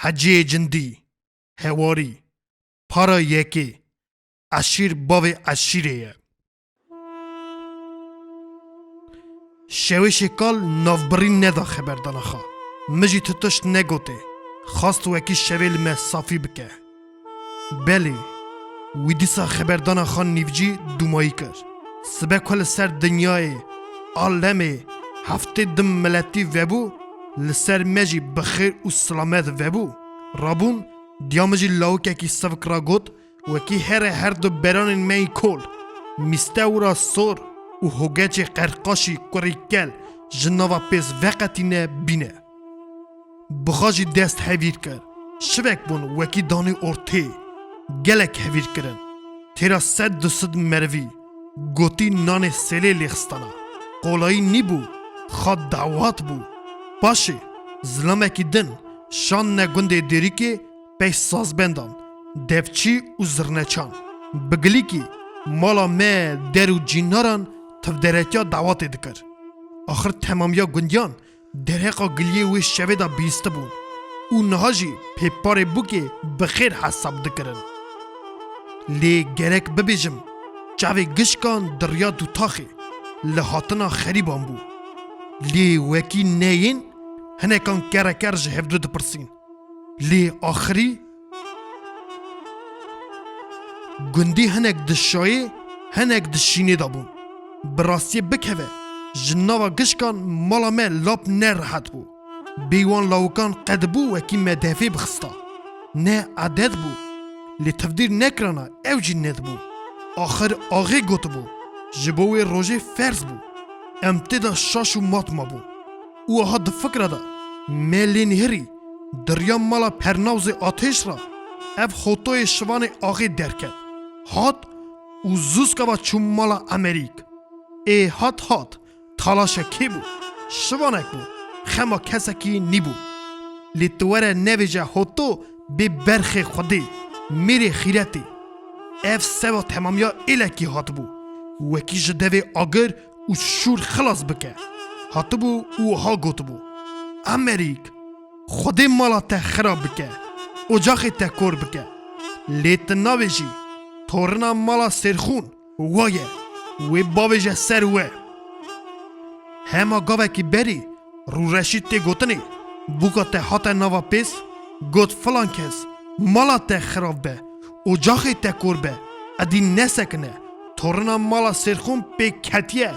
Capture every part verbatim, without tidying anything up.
Heciyê cindî, hewarî, para yekê, eşîr bavê eşîrê ye. Şewêşê kal navbirî neda xeberdana xwe. Min jî tu tişt negotê. Xwest wekî şevê li me safî bike. Belê, wî dîsa xeberdana xwe nîvcî dûmayî kir. Sibe ku li ser dinyayê, alemê, heftê dim miletî vebû, li ser me jî bi xêr û silamet vebû. Rabûn, diya min jî lawikekî sivik ra got, wekî here her du beranên me yî kol, mîstewra sor û hogeçê qerqaşî kurî kel ji nava pêz veqetîne bîne. Bi xwe jî dest hevîr kir. Şivek bûn wekî danî ortê. Gelek hevîr kirin. Têra sed du sed merivî. Gotî nanê sêlê lêxistana. Qolayî nîbû. Xwe dawat bû. Paşê, zilamekî din şandine gundê Dêrikê pey sazbendan, devçî û zirneçan. Bi gilîkî mala me der û cînaran tivderekiya dawatê dikir. Axir temamiya gundiyan derheqa giliyê wê şevê de bihîstibûn û niha jî pêparê bûkê bi xêr hesab dikirin. Lê gerek bibêjim, çavê gişkan di riya dûtaxê li hatina xerîban bû. Lê wekî neyên hinekan kereker ji hevdu dipirsîn. Lê axirî gundî hinek di şayê, hinek di şînê de bûn. Bi rastiyê bikeve, ji nava gişkan mala me lap ne rehet bû. Bê wan lawikan qedibû wekî me defê bixista. Ne edet bû. Lê tivdîr nekirana ew jî nedibû. Axir axê gotibû, ji bo wê rojê ferz bû. Em tê de şaş û mat mabûn. Û aha di fikra de me lê nihirî, di riya mala pernawzê atêş re ev hotoyê şivanê axê derket. Hat û zûskava çû mala Emerîk. Ê hat hat, talaşe kê bû? Şivanek bû, xema kesekî nîbû. Lê tu were nevêje hoto bê berxê Xwedê, mêrê xîretê. Ev seva temamiya êlekî hatibû, wekî ji devê agir û şûr xilas bike. Hatibû û wiha gotibû, Emerîk, Xwedê mala te xirab bike, ocaxê te kor bike. Lê tu nabêjî, torina mala Sêrxûn wa ye, wê bavêje ser we. Hema gavekî berî Rûreşîd tê gotinê, bûka te hate nava pêz, got, filan kes, mala te xirab be, ocaxê te kor be, edî nesekine, torina mala Sêrxûn pê ketiye,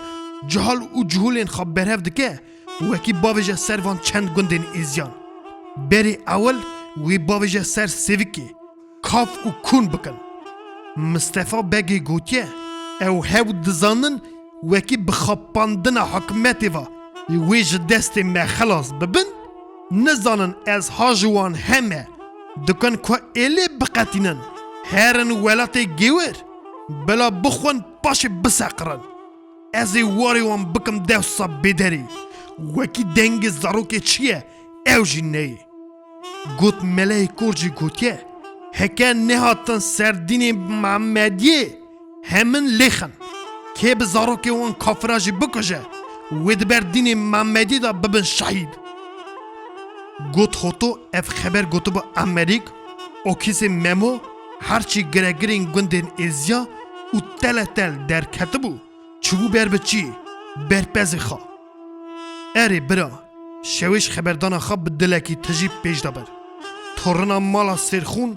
cihal û cihûlên xwe berhev dike, wekî bavêje ser van çend gundên êziyan. Berê ewil wê bavêje ser sêvikê, kav û kûn bikin. Mistefa Begê gotiye, ew hew dizanin wekî bi xapandina hikûmetê ve wê ji destê me xilas bibin, nizanin ez ha ji wan heme dikin ku êlê biqetînin, herin welatê Gêwir, bila bixwin paşê biseqirin. Ez ê warê wan bikim dewsa bêderê. Wekî dengê zarokê çi ye, ew jî neyê. Got, Meleyê Kor jî gotiye, heke nehatin ser dînê Mehemediyê, hemin lêxin. Kê bi zarokê wan kafira jî bikuje, wê di ber dînê Mehemediyê de bibin şehîd. Got, Hoto ev xeber gotiba Emerîk, Okîsê Memo, herçî giregirên gundên êziya û teletel derketibû. Çûbû ber bi çiyê, ber pezê xwe. Erê bira, Şewêş xeberdana xwe bi dilekî tijî pêş de bir. Torina mala Sêrxûn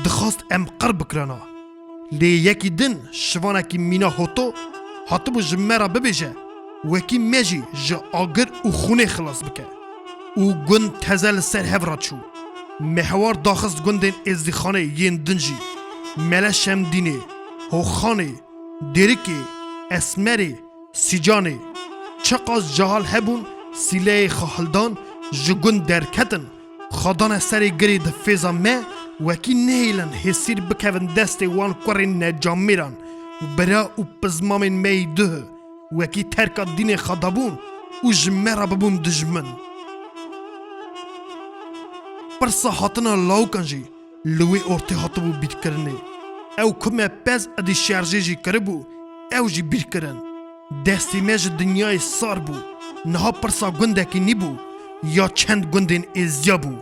dixwast em qir bikirana. Lê yekî din şivanekî mîna Hoto hatibû ji me re bibêje, wekî me jî ji agir û xûnê xilas bike. Û gund teze li ser hev re çû. Me hewar daxist gundên êzdîxanê yên din jî. Mele Şemdînê, Hoxanê, Dêrikê, Esmerê, Sîcanê. Çiqas cahal hebûn, sîleyê xwe hildan, ji gund derketin, xwe dane serê girê di fêza me, wekî nehêlin hêsîr bikevin destê wan kurên necamêran, bira û pizmamên me yî duh, wekî terka dînê xwe dabûn û ji me re bibûn dijmin. Pirsa hatina lawikan jî li wê ortê hatibû bîrkirinê. Ew ku me pez edî şerjê jî kiribû, ew jî bîr kirin. Destê me ji dinyayê sar bû. Niha pirsa gundekî nîbû, ya çend gundên êziya bû.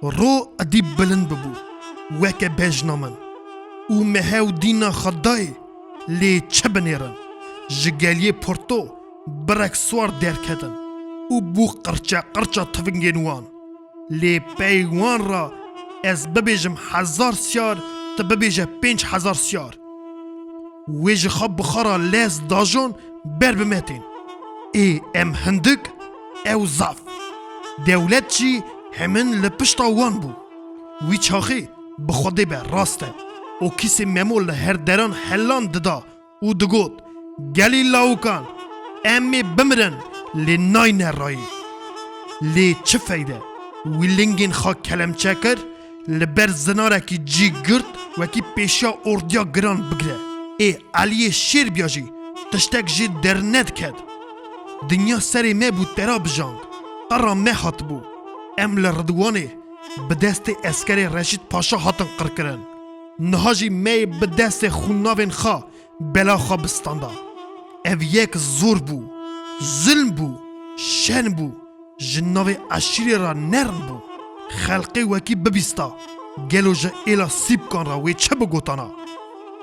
Ro edî bilind bibû, weke bejna min. Û mehe û dîna xwe dayê, lê çi binêrin? Ji geliyê Porto birek siwar derketin û bû qirçe qirça tivingên wan. Lê pey wan re ez bibêjim hezar siyar, tu bibêje pênc hezar siyar. Wê ji xwe bi xwe re lez dajon ber bi me tên. Ê em hindik, ew zaf. Dewlet jî hemin li pişta wan bû. Wî çaxê bi Xwedê be rast e. Û kîsê Memo li her deran helan dida û digot, gelî lawûkan, em ê bimirin, lê nayne rayê. Lê çi feyde? Wî lingên xwe kelemçe kir, li ber zinarekî cî girt, wekî pêşiya ordiya giran bigire. Ê Eliyê Şêrbiya jî tiştek jê dernediket. Dinya serê me bû tera bijand, qera me hatibû. Em li Ridwanê bi destê eskerê Reşîd Paşa hatin qirkirin. Niha jî me yê bi destê xûnavên xwe bela xwe bi standa. Ev yek zor bû, zilm bû, şen bû, ji navê eşîrê re nerm bû. Xelqê wekî bibîsta, gelo ji êla Sîpkan re wê çi bigotana?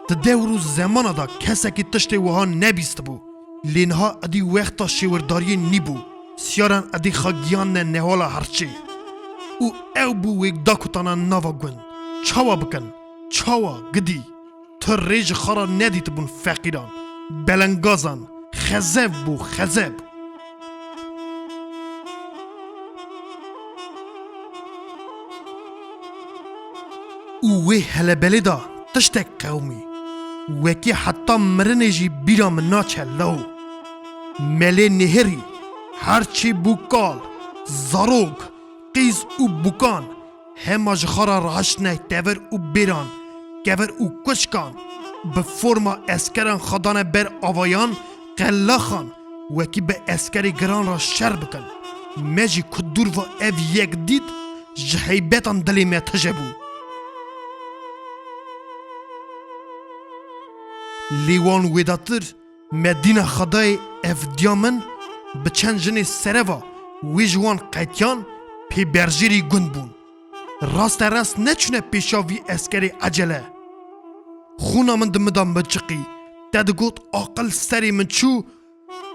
Di dewr û zemana de kesekî tiştê wiha nebîstibû. Lê niha edî wexta şêwirdariyê nîbû. Siyaran edî xwe giyandine nehwala herçê. Û ew bû wê dakutana nava gund. Çawa bikin? Çawa? Gidî. Tu rê ji xwe re nedîtibûn feqîran, belengazan, xezeb bû, xezeb. Û wê helebelê de tiştek qewimî. Wekî heta mirinê jî bîra min naçe law. Melê nêhirî, her çî bû kal, zarok, qîz û bûkan, hema ji xwe re rahiştine tevir û bêran, kevir û kuşkan, bi forma eskeran xwe dane ber avayan, qelaxan, wekî bi eskerê giran re şer bikin. Me jî ku dûr va ev yek dît, ji heybetan dilê me tije bû. Lê wan wêdatir me dîna xwe dayê evdiya min bi çend jinê sereva wê ji wan qetiyan pêberjêrî gund bûn. Raste rast neçûne pêşa vî eskerê ecele. Xûna min di min de miçiqî, te digot aqil serê min çû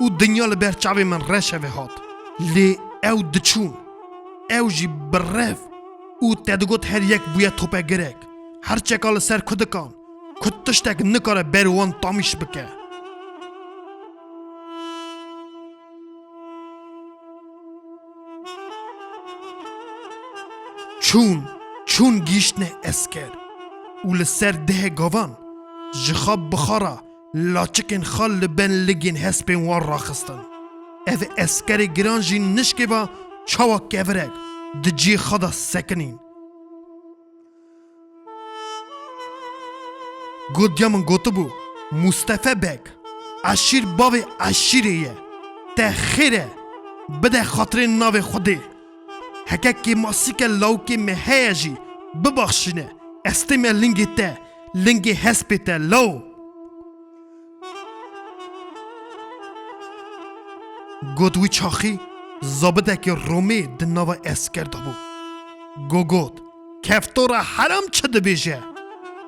û dinya li ber çavê min reşevê hat. Lê ew diçûn. Ew jî bi rev û te digot her yek bûye topegirek. Her çeka li ser kudikan, ku tiştek nikare ber wan tamîş bike. Çûn, çûn gihîştine esker û li ser dehê gavan ji xwe bi xwe re laçikên xwe li ben ligên hespên wan raxistin. Ev eskerê giran jî nişkêva çawa kevirek di cihê xwe de sekinîn. Godiya min gotibû, Mustefe Beg, eşîr bavê eşîrê ye. Te xêr e, bide xatirê navê Xwedê. Heke kêmasîke lawikê me heye jî, bibaxşîne, ez tême lingê te, lingê hespê te law. Got wî çaxî, zabitekî Romê di nava esker de bû. Go got, keftora heram çi dibêje?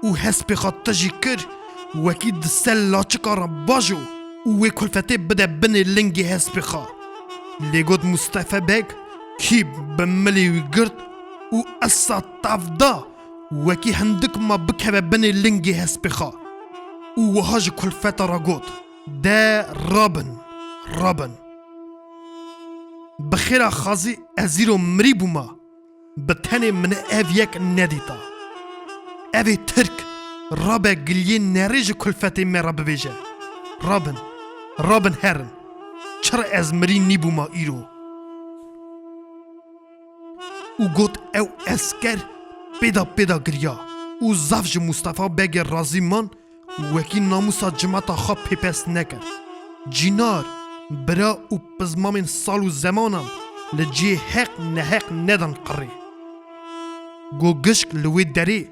Û hespê xwe tijî kir, wekî di ser laçika re bajo û wê kulfetê bide binê lingê hespê xwe. Lê got Mustefe Beg, kî bi milê wî girt û esa tav da, wekî hindik ma bikeve binê lingê hespê xwe. Û wiha ji kulfeta re got, de rabin, rabin. Bi xêra xazî ez îro mirî bûma, bi tenê min ev yek nedîta. Ev ê Tirk rabe giliyê nerê ji kulfetê me re bibêje. Rabin, rabin herin. Çira ez mirî nîbûma îro? Û got ew esker pêda pêda giriya û zaf ji Mustafa Begê razî man, wekî namûsa cimata xwe pêpes nekir. Cînar, bira û pizmamên sal û zemanan li cihê heq neheq nedan qirê. Go gişk li wê derê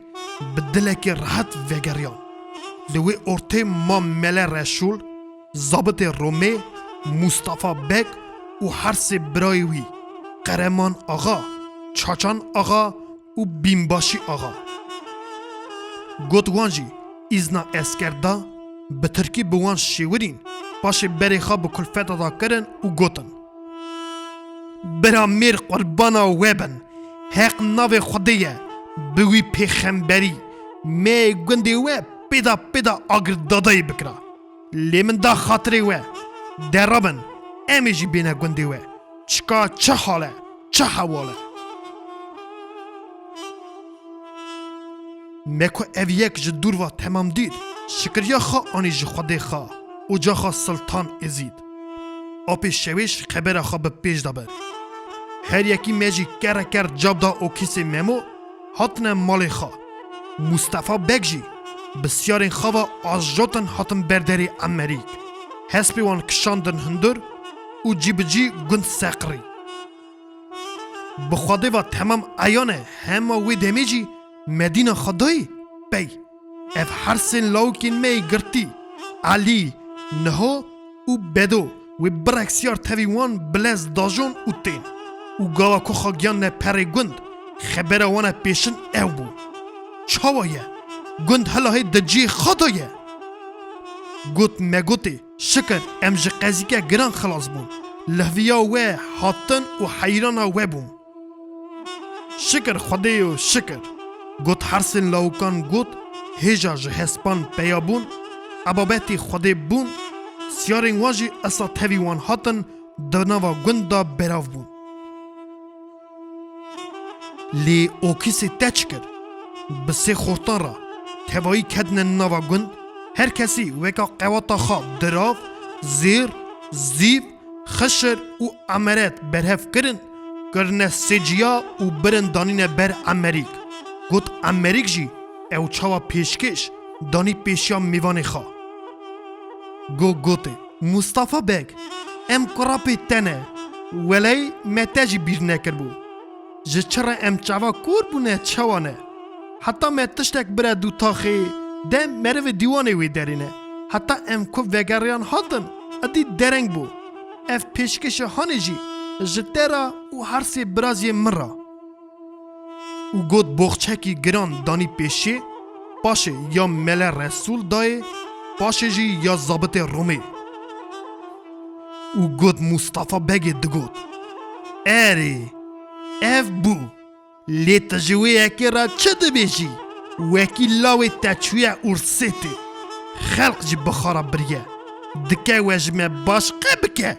bi dilekî rehet vegeriyan. Li wê ortê ma Mele Reşûl, zabitê Romê, Mustafa Beg û her sê birayê wî, Qereman Axa, Çaçan Axa û Bînbaşî Axa. Got wan jî îzna esker da, bi tirkî bi wan şêwirîn, paşê berê xwe bi kulfeta da kirin û gotin: Bira mêr qurbana we bin, heq navê Xwedê ye, bi wî pêxemberî, me gundê we pêda pêda agirdadayî bikira. Lê min da xatirê we, derabin, em ê jî bêne gundê we. Çika çi hal e, çi hewal e? Me ku ev yek ji dûr ve temam dît, şikiriya xwe anî ji Xwedê xwe, ocaxa Siltan Êzîd. Apê Şewêş xebera xwe bi pêş de bir. Her yekî me jî kere ker cab da Okîsê Memo, hatine malê xwe. Mustafa Beg jî bi siyarên xwe ve ajotin hatin ber derê Emerîk. Hespê wan kişandin hundir û cî bi cî gund seqirî. Bi Xwedê ve temam eyan e, hema wê demê jî me dîna xwe dayî pey. Ev hersên lawikên me yê girtî, Elî, Niho û Bedo, wê birek siyar tevî wan bilez dajon û tên. Û gava ku xwe giyanine perê gund, xebera wan e pêşin ew bû. Çawa ye? Gund hela hê di cihê xwe de ye. Got me gotê, şikir em ji qezîke giran xilas bûn. Lihviya we hatin û heyrana we bûm. Şikir Xwedê yo, şikir. Got hersên lawikan got, hêja ji hespan peya bûn, ebabetî Xwedê bûn, siyarên wan jî esa tevî wan hatin, di nava gund de berav bûn. Lê Okîsê te çi kir? Bi sê xortan re tevayî ketine nava gund, her kesî weka qewata xwe dirav, zêr, zîv, xişir û emeret berhev kirin, kirine sê ciya û birin danîne ber Emerîk. Got Emerîk jî ew çawa pêşkêş danî pêşiya mêvanê xwe. Go gotê, Mustafa Beg, em kurapê te ne, welay me te jî bîr nekiribû. Ji çi re em çava kor bûne, çawa ne? Heta me tiştek bire dûtaxê de merivê dîwanê wê derê ne. Heta em ku vegeriyan hatin, edî dereng bû. Ev pêşkêşê hanê jî ji te re û her sê biraziyê min re. Û got boxçekî giran danî pêşê, paşê ya Mele Resûl dayê, paşê jî ya zabitê Romê. Û got Mustafa Begê digot, Erê, ev bû. Lê tu ji wê yekê re çi dibêjî? Wekî lawê te çûye Ursêtê. Xelq jî bi xwe re biriye. Dike we ji me başqe bike.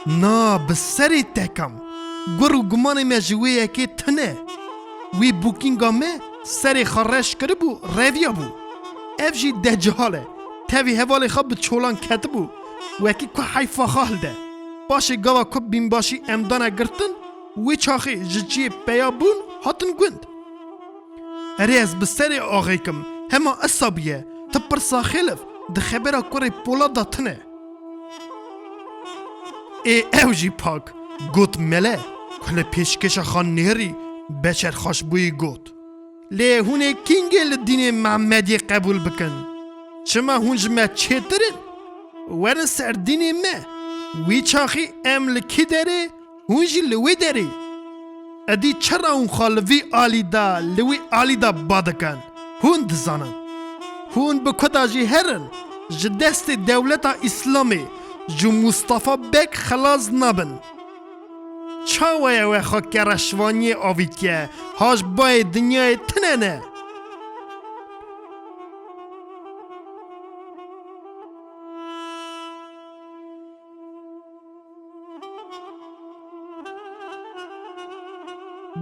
Na, bi serê te kam. Gur û gumanê me ji wê yekê tune. Wî bûkînga me serê xwe reş kiribû, reviyabû. Ev jî decihal e. Tevî hevalê xwe bi çolan ketibû. Wekî ku heyfa xwe hilde. Paşê gava ku bînbaşî em dane girtin, wê çaxê ji ciyê peya bûn hatin gund. Erê ez bi serê axê kim, hema esa bûye, ti pirsa xêlif di xebera kurê Polat de tune. Ê ew jî pak, got Mele, ku li pêşkêşa xan Nêrî beçerxaş bûyî got. Lê hûn ê kîngê li dînê Mehmediyê qebûl bikin? Çima hûn ji me çêtir in? Werin ser dînê me. Wî çaxî em li kî derê, hûn jî li wê derê. Edî çira hûn xwe li vî alî de, li wî alî de ba dikin? Hûn dizanin. Hûn bi ku de jî herin, ji destê dewleta Îslamê, ji Mustafa Beg xilas nabin. Çawa ye we xwe kereşvaniyê avîtiye, ha ji bayê dinyayê tune ne?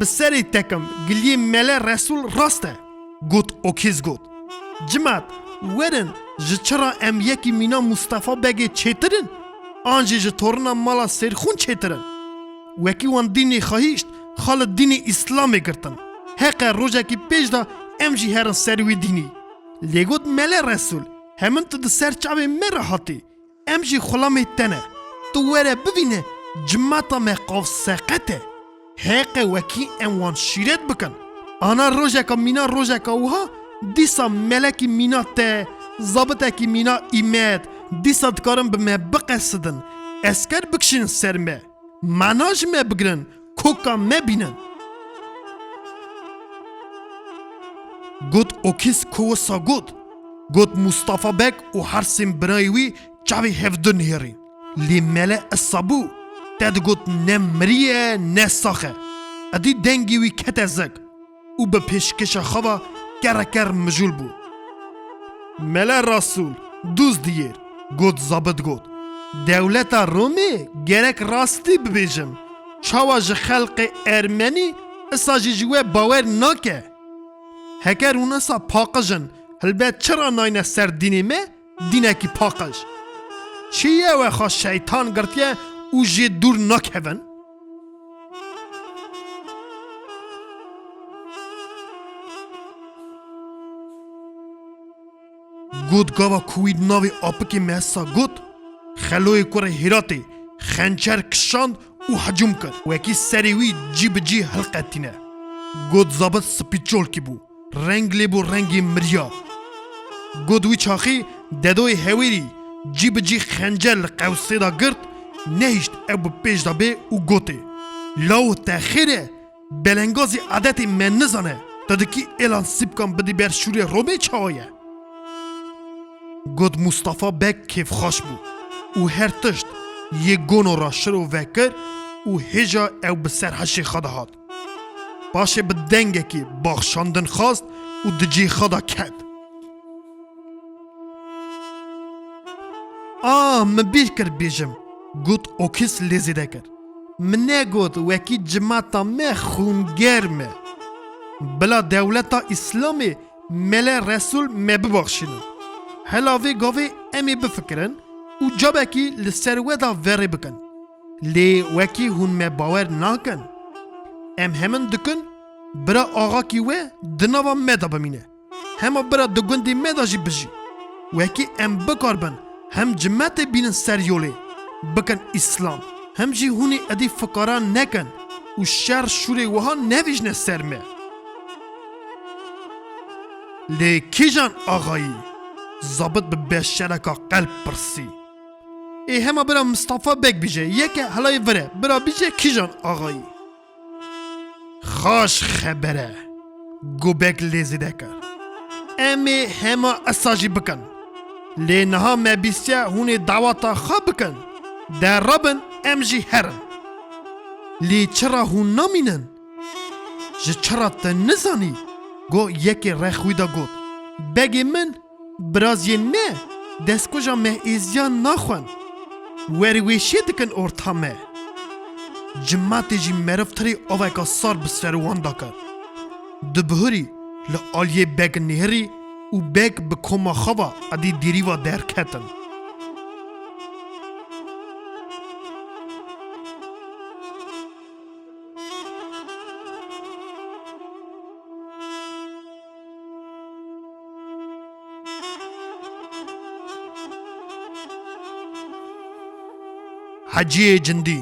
Bi serê te kim, giliyê Mele Resûl rast e, got Okîz got. Cimat, werin, ji çira em yekî mîna Mustafa Begê çêtir in, an jî ji torina mala Sêrxûn çêtir in? Wekî wan dînê xwe hişt, xwe li dînê Îslamê girtin. Heqe rojekî pêş de em jî herin ser wî dînî. Lê got Mele Resûl, hemin tu di ser çavê me re hatî. Em jî xulamê te ne. Tu were bibîne, cimata me qavseqet e. Heqe wekî em wan şîret bikin. Ana rojeka mîna rojeka wiha, dîsa melekî mîna te, zabitekî mîna Îmed, dîsa dikarin bi me biqesidin, esker bikişînin ser me. Mana ji me bigirin, koka me bînin. Got, Okîs ku wisa got. Got, Mustafa Beg û her sê birayê wî çavê hevdu nihêrîn. Lê mele isa bû, te digot ne miriye ne sax e. Edî dengê wî kete zik û bi pêşkêşa xwe ve kereker mijûl bû. Mele Resûl, dûst diyêr, got zabit got. Dewleta Romê gerek rastî bibêjim. Çawa ji xelqê ermenî isa jî ji we bawer nake? Heger hûn isa paqij in, hilbet çira nayne ser dînê me, dînekî paqij? Çi ye we xwe şeytan girtiye û jê dûr nakevin? Got gava ku wî navê apikê me isa got, Xeloyê kurê Hîratê xençer kişand û hicûm kir. Wekî serê wî cî bi cî hilqetîne. Got zabit spîçolkî bû. Reng lê bû rengê miriya. Got wî çaxî dedoyê Hewêrî cî bi cî xencer li qewsê de girt, nehişt ew bi pêş de bê û gotê, Lawo te xêr e, belengazî adetê me nizane, tu dikî êlan sîpkan bidî ber şûrê Romê çawa ye? Got Mustafa Beg kêfxweş bû û her tişt yê gono ra şiro vekir û hêja ew bi ser heşê xwe de hat. Paşê bi dengekî baxşandin xwest û di cihê xwe de ket. Ah, min bîr kir bêjim, got Okîs lê zêde kir. Min negot wekî cimata me xûngerm e. Bila dewleta Îslamê Mele Resûl me bibaxşînin. Hela vê gavê em ê bifikirin û cabekî li ser we de verê bikin. Lê wekî hûn me bawer nakin. Em hemin dikin bira axakî we di nava me de bimîne. Hema bira di gundê me de jî bijî. Wekî em bikaribin hem cimetê bînin ser yolê, bikin Îslam, hem jî hûnê edî fikara nekin û şer şûrê wiha nevîjne ser me. Lê kîjan axayî? Zabit bi beşereka qelb pirsî. Ê hema bira Mistefa Beg bîje, yeke helayê vir e, bira bîje kîjan axayî? Xaş xeber e, Gobek lê zêde kir. Em ê hema esa jî bikin. Lê niha me bîstiye hûn ê daweta xwe bikin. Derabin em jî herin. Lê çira hûn namînin? Ji çira te nizanî? Go yekê rex wî de got, Begê min, biraziyên me, destkuja me êziyan naxwin. Werwêşê dikin orta me. Cimatê jî meriv tirê aveka sar bi ser wan de kir. Di bihurî li aliyê beg nihirî û beg bi koma xwe ve edî dêrî ve derketin. Heciyê Cindî,